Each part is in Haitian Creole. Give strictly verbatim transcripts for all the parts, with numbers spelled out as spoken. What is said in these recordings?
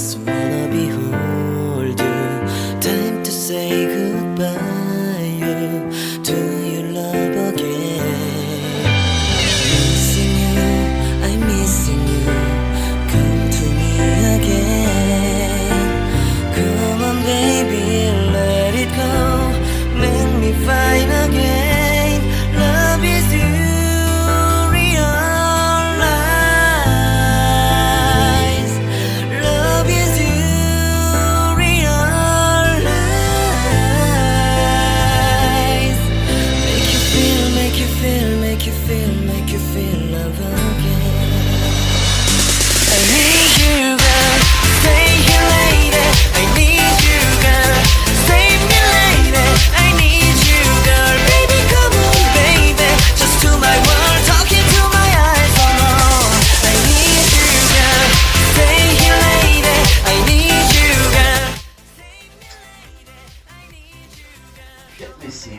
Just wanna behold you. Time to say goodbye you, to your love again. Missing you, I'm missing you. Come to me again. Come on, baby, let it go. Make me fine again. Love is you, realize. Love is you, realize. Make you feel, make you feel, make you feel, make you feel love again. I need you, girl. Stay here, lady. I need you, girl. Save me, lady. I need you, girl. Baby, come on, baby. Just to my world, talking to my eyes, oh no. I need you, girl. Stay here, lady. I need you, girl. Kèt mesye.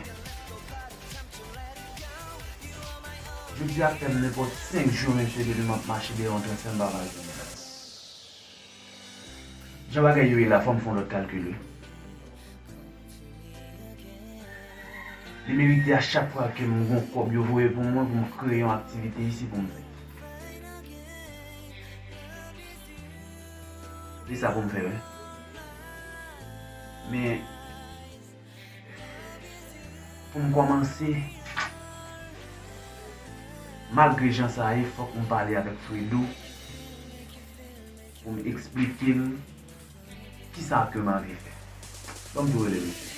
Jodi a fè m nenpòt senk jou, mesye, depi m ap mache deyò yon transfè, m pa pa jwenn. Jan bagay yo ye la, fò m fè yon lòt kalkil, wi. Li merite a chak fwa ke m gon kòb yo voye pou mwen pou m kreye yon aktivite isi pou m fè. Se sa pou m fè, wi. Men, pou m kòmanse, malgre jan sa ye, fòk m pale avèk Fredo pou m eksplike l kisa ke m anvi fè. Ban m tou rele misye.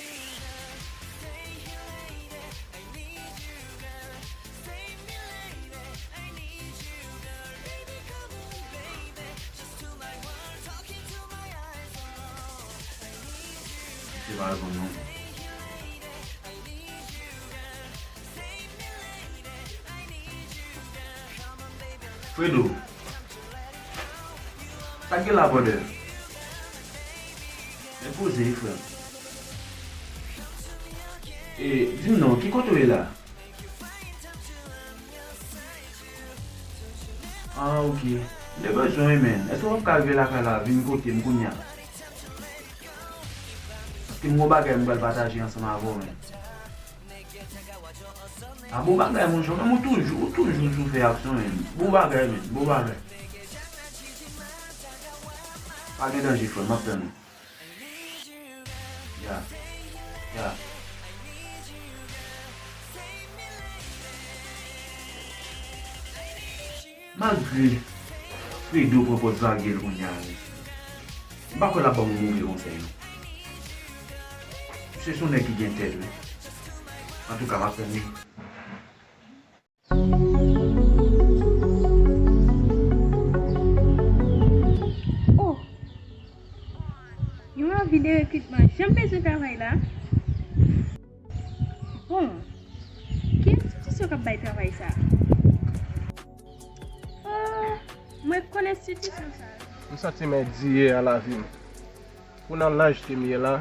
Misye pa reponn non. Fredo, sa k gen la, brother? Men poze, frè m. E, di m non, ki kote w ye la? Ah, ok. M te bezwen w, wi, men. Èske w ap ka rive lakay la, vin kote m kounye a? Paske m gon bagay m pral pataje ansanm avè w, men. Ah, bon bagay, monchè. Ou menm ou toujou, ou toujou sou fè aksyon, men. Bon bagay, men. Bon bagay. Pa gen danje, frè m. M ap tann ou. Ya. Ya. Malgre Fredo pran pòz lage l kounye a, m pa kwè l ap ban m yon move konsèy, non. Misye se yon nèg ki gen tèt, wi. Antouka, m ap tann li. Oh! Yon avi de rekritman. Jan m bezwen travay la. Bon, ki enstitisyon k ap bay travay sa? Oh, mwen konn enstitisyon sa. M santi m endiye a lavi m. Pou nan laj ke m ye la,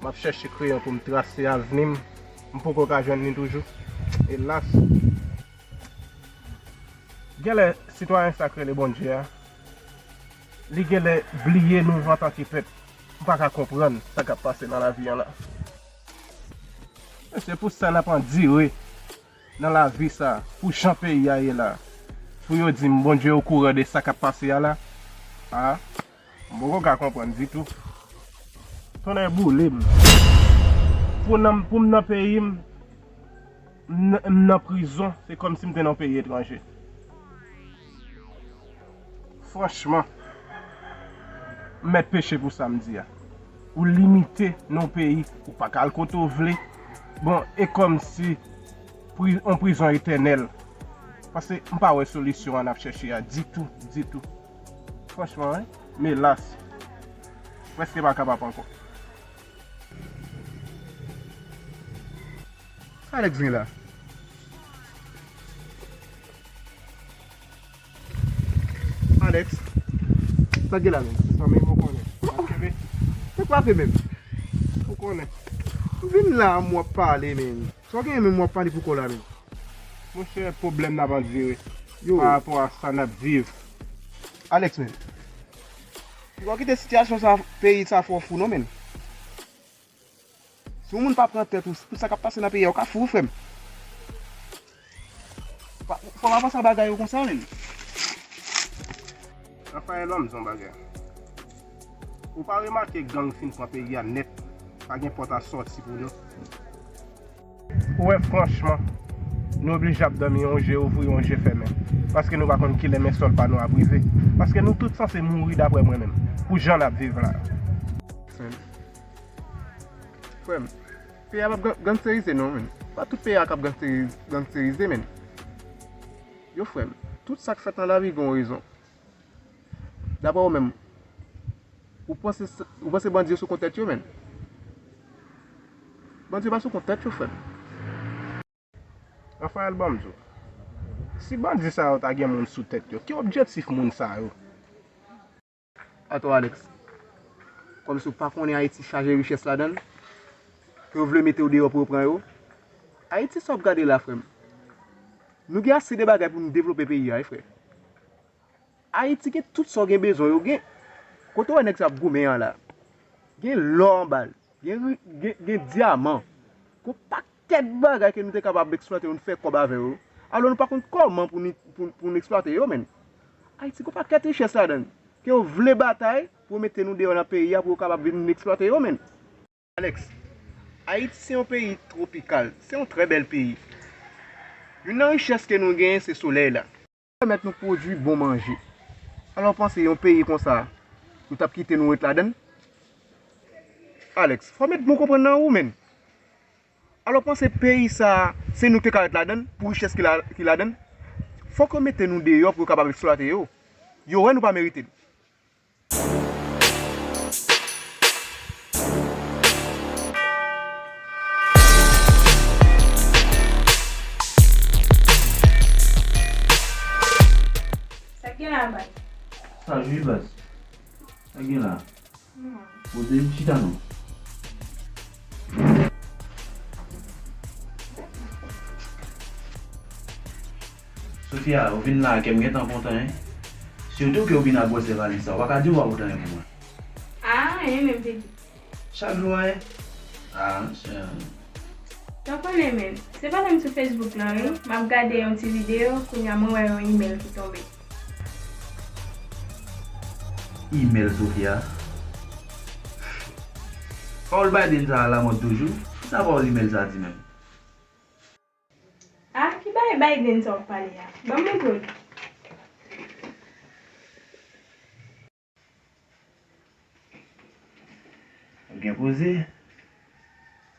m ap chèche kreyon pou m trase avni m, m poko ka jwenn li toujou. Elas! Genlè, sitwayen sa k rele Bondye a, li genlè bliye nou antanke pèp. M pa ka konprann sa k ap pase nan lavi an la. Se pou sa n ap andire nan lavi sa, pou jan peyi a ye la, pou yo di m Bondye okouran de sa k ap pase a la, a, m poko ka konprann ditou. Tonnè boule m. Pou nan, pou m nan peyi m, m nan, m nan prizon, se kòmsi m te nan peyi etranje. Franchman, m mèt peche pou sa m di a. Ou limite nan yon peyi, ou pa ka al kote w vle. Bon, e kòmsi pri-, yon prizon etènèl. Paske m pa wè solisyon an n ap chèche a ditou, ditou. Franchman, wi. Men elas, prèske pa kapab ankò. Alex gen la. Alex, sa gen la menm? Sa menm ou konnen. Ou konnen. Ou konnen. Ou vin la, m w ap pale, menm. Sa w gen menm w ap pale pou kò la, menm? Monchè, pwoblèm n ap andire. Yo. Pa rapò a sa n ap viv. Alex, menm. Ou kite sitiyasyon sa, peyi sa fè w fou non, menn. Si yon moun pa pran tèt ou, tout sa k ap pase nan peyi a, ou ka fou wi, frè m. Pa, fò w pa panse a bagay yo konsa, menn. Rafael, ban m di yon bagay. Ou pa remake gang fin pran peyi a nèt, pa gen pòt a sòti pou nou? Ou wè, franchman, nou oblije ap dòmi yon je ouvri, yon je fèmen. Paske nou pa konn kilè men sòl pa nou ap rive. Paske nou tout sanse mouri, daprè mwen menm, pou jan n ap viv la. Frè m, frè m, peyi a p ap gan-, gangsterize non, menn. Pa tout peyi a k ap gangsterize, gangsterize, menn. Yo, frè m, tout sa k fèt nan lavi gen yon rezon. Daprè ou menm, ou panse, ou panse bandi yo sou kont tèt yo, menn? Bandi yo pa sou kont tèt yo, frè m. Rafael, ban m di w, si bandi sa yo ta gen moun sou tèt yo, ki objektif moun sa yo? Atò, Alex, kòmsi w pa konnen Ayiti chaje richès ladan l, ke yo vle mete w deyò pou yo pran yo? Ayiti, sa w ap gade la, frè m? Nou gen ase de bagay pou nou devlope peyi a, wi, frè. Ayiti gen tout sa w gen bezwen yo. Gen, kote w wè nèg sa ap goumen an la, gen lò anba l, gen, gen, gen dyaman, gen pakèt bagay ke nou te kapab eksplwate, nou fè kòb avè yo. Alò, nou pa konn kòman pou nou, pou, pou nou eksplwate yo, menn. Ayiti gen pakèt richès ladan l, ke yo vle batay pou yo mete nou deyò nan peyi a, pou yo kapab vin eksplwate yo, menn. Alex, Ayiti se yon peyi twopikal, se yon trè bèl peyi. Youn nan richès ke nou genyen se solèy la. Pèmèt nou pwodui bon manje. Alò, w panse yon peyi konsa, nou t ap kite nou ret ladan l? Alex, fò m ede nou konprann nan ou, menn. Alò, w panse peyi sa, se nou ki te ka ret ladan l, pou richès ki la, ki ladan l? Fòk yo mete nou deyò pou yo kapab eksplwate yo. Yo wè nou pa merite l. Sa k gen la, baz? Sa jwi, baz. Sa k gen la? Poze, chita non. Sofia, ou vin la, kè m gentan kontan, en. Sitou ke ou vin ak gwosè valiz sa, ou pa ka di ou pa pote anyen pou mwen. Ah, anyen menm, Teddy. Chak jou, en. Ah, monchè. Ou konnen, men, se pa menm sou Facebook lan, wi. M ap gade yon ti videyo, kounye a mwen wè yon imèl ki tonbe. Imèl Sofia. Pawòl Biden sa a lamòd toujou. Kisa pawòl imèl sa a di menm? Ah, ki bagay Biden sa w ap pale a? Ban m montre w li. Ou byen poze.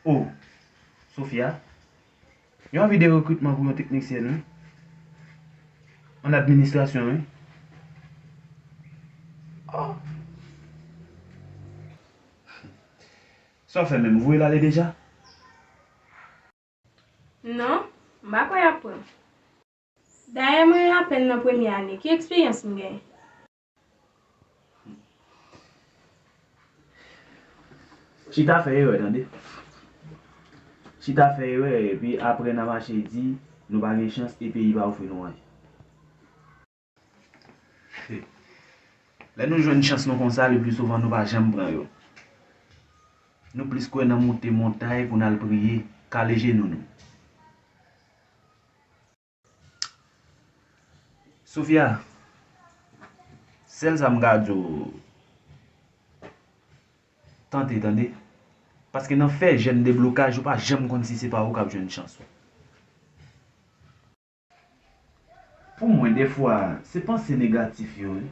Oh, Sofia. Yon avi de rekritman pou yon teknisyèn, wi. An administrasyon, wi. Oh. Sa w fè menm, ou voye l ale deja? Non, m pa kwè y ap pran m. Dayè, mwen apèn nan premye ane. Ki eksperyans m genyen? Chita fè erè, tande. Chita fè erè, epi apre n a mache di nou pa gen chans e peyi pa ofri nou anyen. Lè nou jwenn chans nou konsa, le pli souvan nou pa janm pran yo. Nou plis kwè nan monte montay pou n al priye, kale jenou nou. Sofia, sèl sa m ka di w, tante, tande. Paske nan fè jèn deblokaj, ou pa janm konn si se pa ou k ap jwenn chans ou. Pou mwen, dèfwa, se panse negatif yo, wi,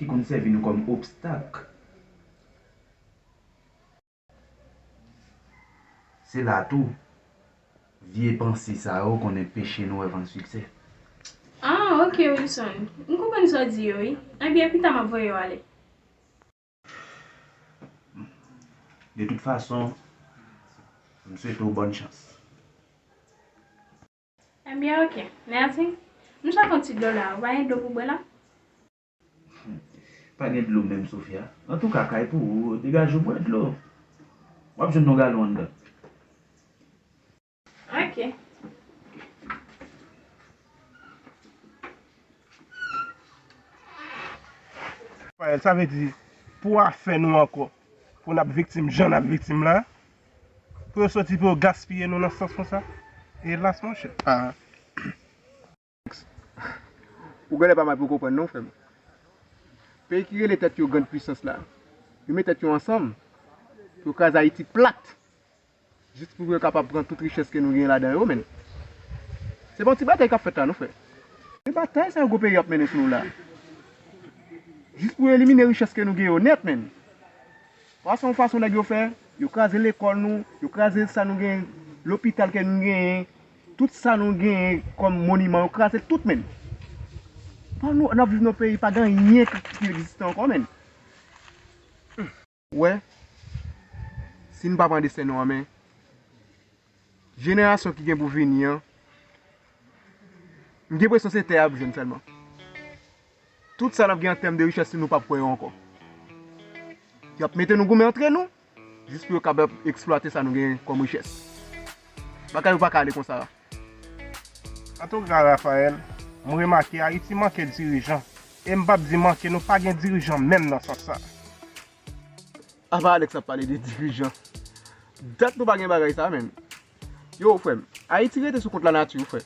ki konn sèvi nou kòm obstak. Se la tou, vye panse sa yo konn enpeche nou wè van siksè. Ah, ok, Wilson. M konprann sa w di yo, wi. Ebyen, pita m ap voye yo ale. De tout fason, m swete w bòn chans. Ebyen, ok. Mèsi. M sot yon ti dlo la. Ou pa gen dlo pou bwè la? Pa gen dlo menm, Sofia. Antouka, kay pou ou, degaje w bwè dlo. W ap jwenn yon galon anndan. Ok. Rafael, sa vle di, pou afè nou ankò, pou n ap viktim jan n ap viktim la, pou yo soti pou yo gaspiye nou nan sans konsa. Elas, monchè. Ah. Ou genlè pa mal pou konprann non, frè m. Peyi ki rele tèt yo grann pwisans la, yo met tèt yo ansanm pou yo kraze Ayiti plat. Jis pou yo kapab pran tout richès ke nou gen ladan yo, menn. Se pa yon ti batay k ap fèt la, non, frè. Se batay sa yo gwo peyi ap mennen sou nou la. Jis pou yo elimine richès ke nou gen yo nèt, menn. Fason, fason nèg yo fè, yo kraze lekòl nou, yo kraze sa nou gen, lopital ke nou genyen, tout sa nou genyen kòm moniman, yo kraze tout, menn. Pa nou, n ap viv nan peyi, pa gen anyen ki, ki egziste ankò, menn. Ou wè, si n pa pran desten nou an men, jenerasyon ki gen pou vini an, m gen enpresyon se tè y ap jwenn sèlman. Tout sa n ap gen an tèm de richès, nou p ap wè yo ankò. Y ap mete nou goumen antre nou, jis pou yo kapab eksplwate sa nou gen kòm richès. Bagay yo pa ka ale konsa. Antouka, Raphaël, m remake Ayiti manke dirijan. E m p ap di manke, nou pa gen dirijan menm nan sans sa. Apa Alex ap pale de dirijan? Dat nou pa gen bagay sa, menn. Yo, frè m, Ayiti rete sou kont lanati, wi, frè.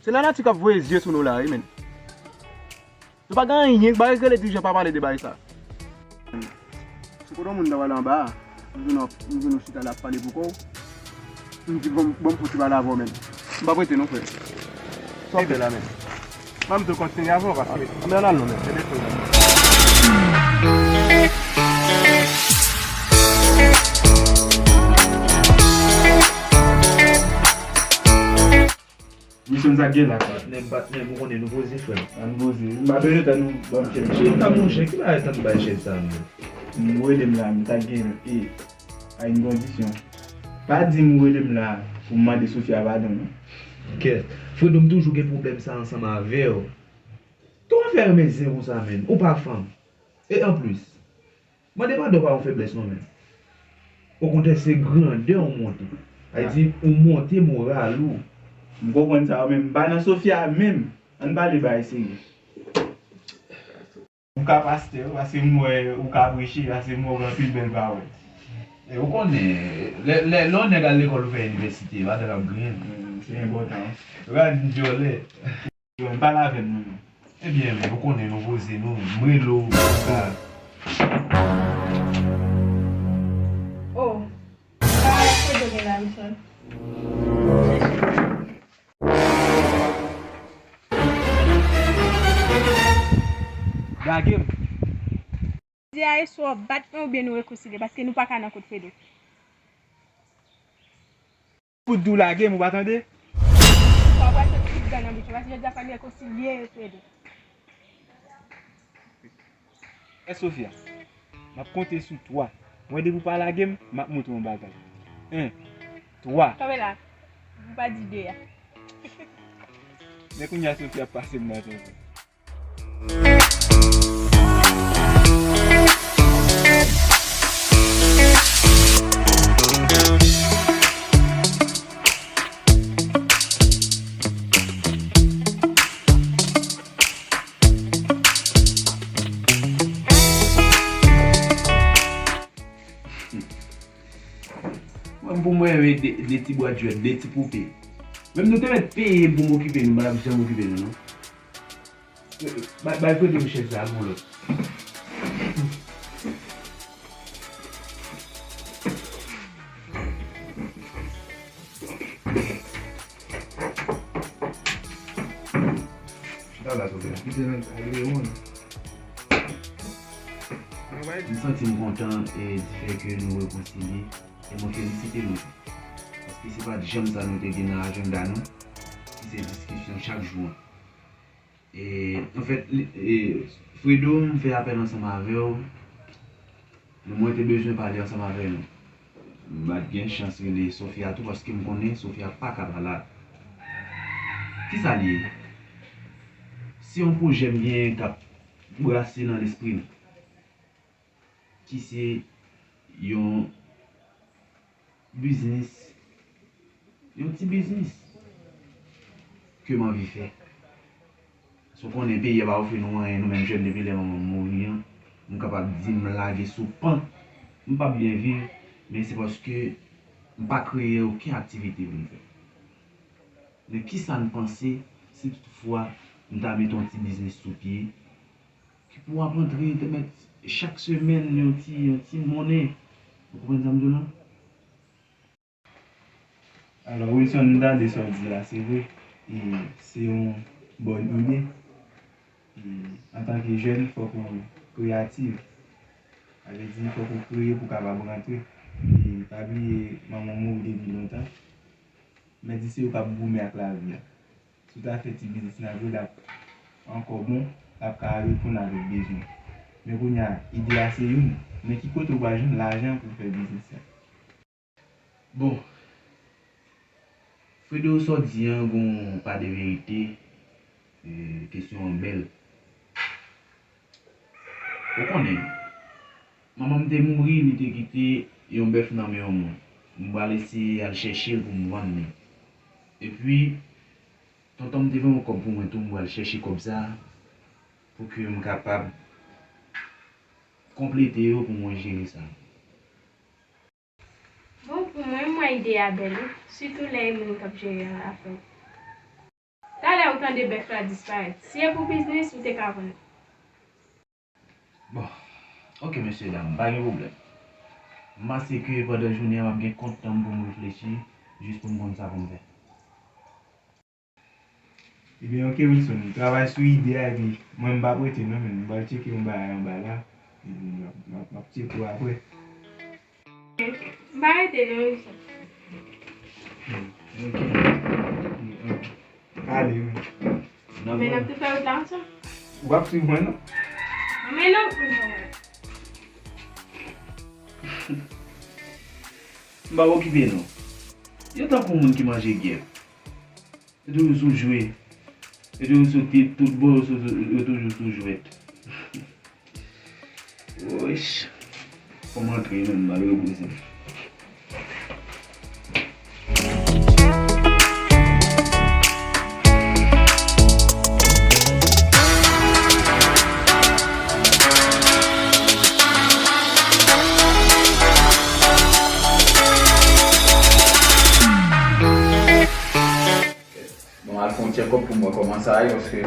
Se lanati k ap voye zye sou nou la, wi, menn. Nou pa gen anyen, bagay k rele dirijan pa pale de bagay sa. Si kote yon moun ta pale anba a, m vin ap, m vin ou chita la ap pale pou kò w. M di, bon, bon, m fouti pale avè w, menn. M p ap rete non, frè. Sa w fè la, menn? Ban m tou kontinye avè w, paske m al non, menn. Se de fo la. Misye, sa gen la. Patnè m, patnè m, ou konnen nou poze, frè m. Ann poze. M pa bezwen tann ou ban m chèz. Chita, monchè, ki bagay tann bay chèz sa, menn? M rele m la, m ta gen, e, a yon kondisyon. Pa di m rele m la pou m mande Sofia padon, non. Kèt. Fredo, m toujou gen pwoblèm sa ansanm avè w. Kòman fè renmen zen konsa, menn? Ou pa fanm. E anplis, mande padon pa yon feblès non, menn. Okontrè, se grandè w monte. Sa vle di, ou monte moral ou. M konprann sa, men m pa nan Sofia menm. Ann pale bagay serye. Ou ka pastè, paske m wè ou ka preche, paske m wè ou gen anpil bèl pawòl. E ou konnen, lè, lè, lè yon nèg al lekòl ou fè inivèsite, pa t ap griyen. Mm, se enpòtan. Rad dyòlè. Yo, m pale avè m non, non. Ebyen, men, ou konnen nou poze, nou, m rele w, sa. Oh, sa Fredo gen la, mesye? Lage m. Jodi a, e swa w ap bat mwen oubyen nou rekonsilye, paske nou pa ka nan kot Fredo. Fout di w lage m, ou pa tande? Sa w pral sot tout dan nan bouch ou, paske jodi a fò n rekonsilye, Fredo. È Sofia, m ap konte sou twa. Mwen, depi w pa lage m, m ap montre w yon bagay. En, twa. Kanpe la. Ou pa di de a. Men kounye a Sofia ap pase m nan tonton. Mwen, pou mwen, de, de ti bwat jwèt, de ti poupe. Menm nou te mèt peye m pou m okipe nou, m pa t ap janm okipe nou, non. Bay, bay Fredo chèz la pou lòt. Chita la, Sofia. Kite nèg sa, li wont. M santi m kontan e di fè ke nou rekonsilye e mwen felisite nou tou. Paske se pa t janm sa nou te gen nan ajanda nou, ki se diskisyon chak jou an. E, anfèt, li, e, Fredo, m fè apèl ansanm avè w. Men mwen te bezwen pale ansanm avè nou. M pa t gen chans rele Sofia tou, paske m konnen Sofia pa ka pa la. Kisa l ye? Se yon pwojè m genyen k ap brase nan lespri m. Ki se yon biznis, yon ti biznis ke m anvi fè. Paske w konnen peyi a pa ofri nou anyen, nou menm jèn depi lè manman m mouri an. M kapab di m lage sou pant. M p ap byen viv, men se paske m pa kreye okenn aktivite pou m fè. Men kisa n panse si toutfwa m ta mete yon ti biznis sou pye ki pou ap antre, te mèt, chak semèn yon ti, yon ti monnen? Ou konprann sa m di w la? Alò, Wilson, m tande sa w di la, se vre. E se yon bòn ide. E antanke jèn, fòk ou kreyatif. Sa vle di, fòk ou kreye pou w kapab rantre. E pa bliye, manman w mouri depi lontan. Men di se yo k ap goumen ak lavi a. Si w ta fè ti biznis la vre, l ap ankò bon, l ap ka reponn avèk bezwen. Men kounye a, ide a se youn, men ki kote w pral jwenn lajan pou w fè biznis la? Bon, Fredo, sa w di an gon pa de verite, e, kesyon an bèl. Ou konnen, manman m te mouri, li te kite yon bèf nan men yon moun. M pral eseye al chèche l pou m vann li. Epi, tonton m te voye yon kòb pou mwen tou, m pral chèche kòb sa a pou ke m kapab konplete yo pou mwen jere sa. Bon, pou mwen, m wè ide a bèl, wi. Sitou lè e moun k ap jere an la fè w. Talè ou tande bèf la disparèt. Si e pou biznis, ou te ka vann. Bon, oke, mesye dam, pa gen pwoblèm. M panse ke pandan jounen an, m ap gen kont tan m pou m reflechi, jis pou m konn sa pou m fè. Ebyen, oke, Wilson, travay sou ide a, epi mwen, m p ap rete non, men m pral tcheke yon bagay anba la, epi m ap, m ap, m ap tcheke w apre. M pa rete non, Wilson. Hmm, oke. Hmm, hmm. Ale, wi. Men n ap tou fè wout la ansanm. Ou p ap swiv mwen, non? Men non, m pa wè. M pa okipe, non. Yo tankou moun ki manje gèp. Yo toujou sou jwe. Yo toujou sou tit, tout bò, yo sou, yo toujou sou jwèt. Woyy. Fò m antre menm, m al repoze m. Bon, al fè yon tchèkòp pou m wè kòman sa ye, paske,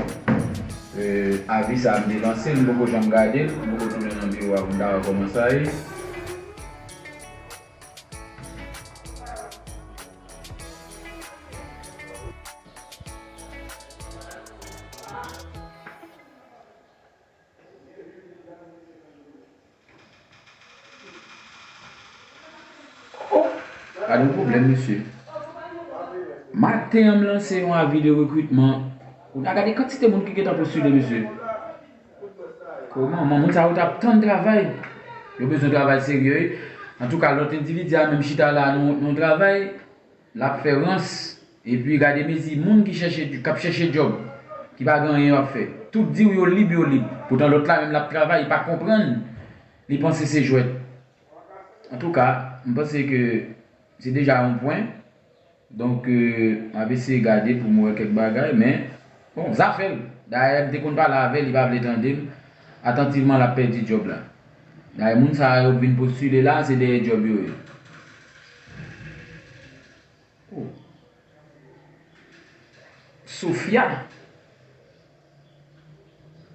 e, avi sa a m te lanse l, m poko janm gade l, m poko tounen nan biwo a pou m ta wè kòman sa ye. Oh, gade yon pwoblèm, mesye. Maten an, m lanse yon avi de rekritman. Ou ta gade kantite moun ki gentan postile, mesye. Kòman? Moun sa yo t ap tann travay. Yo bezwen travay serye, wi. Antouka, lòt endividi a menm chita la nan, nan travay. L ap fè rans. Epi gade mezi moun ki chèche, k ap chèche djòb, ki pa gen anyen yo ap fè. Tout di w yo lib, yo lib. Poutan lòt la menm l ap travay, li pa konprann. Li panse se jwèt. Antouka, m panse ke se deja yon pwen. Donk, e, m ap eseye gade pou m wè kèk bagay, men, bon, zafè l. Dayè, m te konn pale avè l, li pa vle tande m. Atantivman, l ap pèdi djòb la. Dayè, moun sa yo k vin postile la, se dèyè djòb yo ye. Oh. Sofia.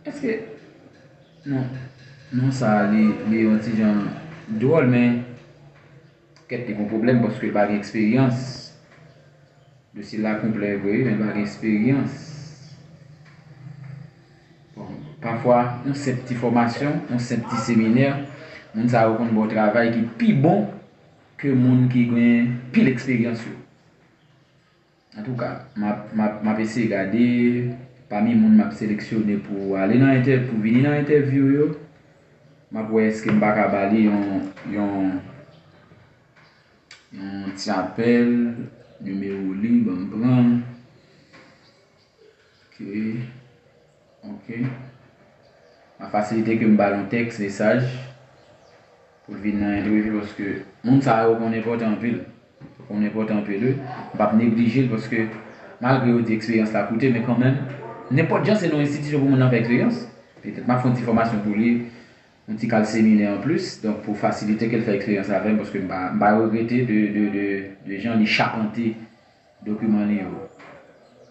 Èske, non, non sa a, li, li yon ti jan dwòl, men kèt, li gon pwoblèm paske l pa gen eksperyans. Dosye l la konplè vre, men l pa gen eksperyans. Bon, pafwa, yon senp ti fòmasyon, yon senp ti seminè, moun sa yo konn ba w travay ki pi bon ke moun ki gen pil eksperyans yo. Antouka, m ap, m ap, m ap eseye gade pami moun m ap seleksyone pou ale nan entè-, pou vini nan entèvyou yo. M ap wè èske m pa ka ba li yon, yon, yon ti apèl, nimewo li, ban m pran. Ok. Ok. M ap fasilite ke m ba l yon tèks, mesaj, pou l vin nan entèvyou, paske moun sa yo konn enpòtan anpil. Konn enpòtan anpil, wi. M p ap neglije l, paske malgre yo di eksperyans la koute, men kanmenm, nenpòt jan se nan yon enstitisyon pou moun nan fè eksperyans. Petèt m ap fè yon ti fòmasyon pou li, yon ti kal seminè anplis, donk pou fasilite ke l fè eksperyans avè m, paske m pa, m pa regrete de, de, de, de jan li chapante dokiman li yo.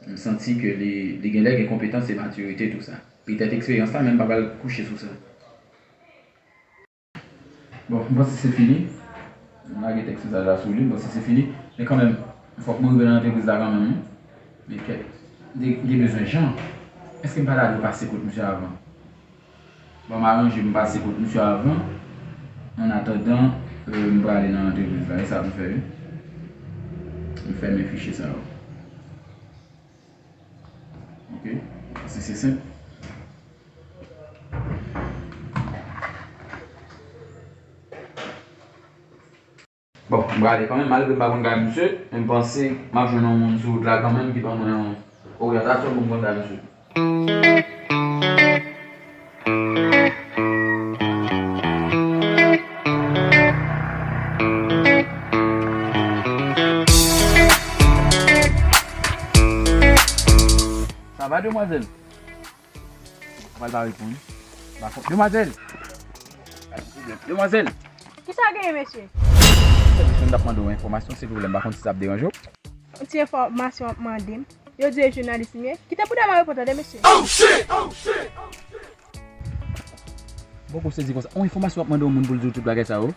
M santi ke li, li genlè gen konpetans e matirite, tou sa. Petèt eksperyans la, men m pa pral kouche sou sa. Bon, m panse se fini. M lage tèks mesaj la sou li, m panse se fini. Men kanmenm, fòk mwen rive nan antrepriz la kanmenm, wi. Men kèt, m te, m te bezwen jan. Èske m pa ta dwe pase kot misye avan? Bon, m aranje m pase kot misye avan. Annatandan, euh, m prale nan antrepriz la. E sa pou m fè, wi. M fèmen fichye sa yo. Ok. Se, se senp. Bon, m prale kanmenm, malgre m pa konn kay misye, men m panse m ap jwenn yon moun sou wout la kanmenm ki ban mwen yon oryantasyon pou m konn kay misye. Sa va, demwazèl? Pral pa reponn. Pa fon. Demwazèl! Demwazèl! Kisa genyen, mesye? Mesye, m t ap mande w enfòmasyon, silvouplè, m pa konn si sa ap deranje w. Yon ti enfòmasyon w ap mande m. Yo di e jounalis m ye. Kite bouda m a reponn, tande, mesye. Poko sezi konsa. Yon enfòmasyon w ap mande yon moun pou l di w tout bagay sa yo.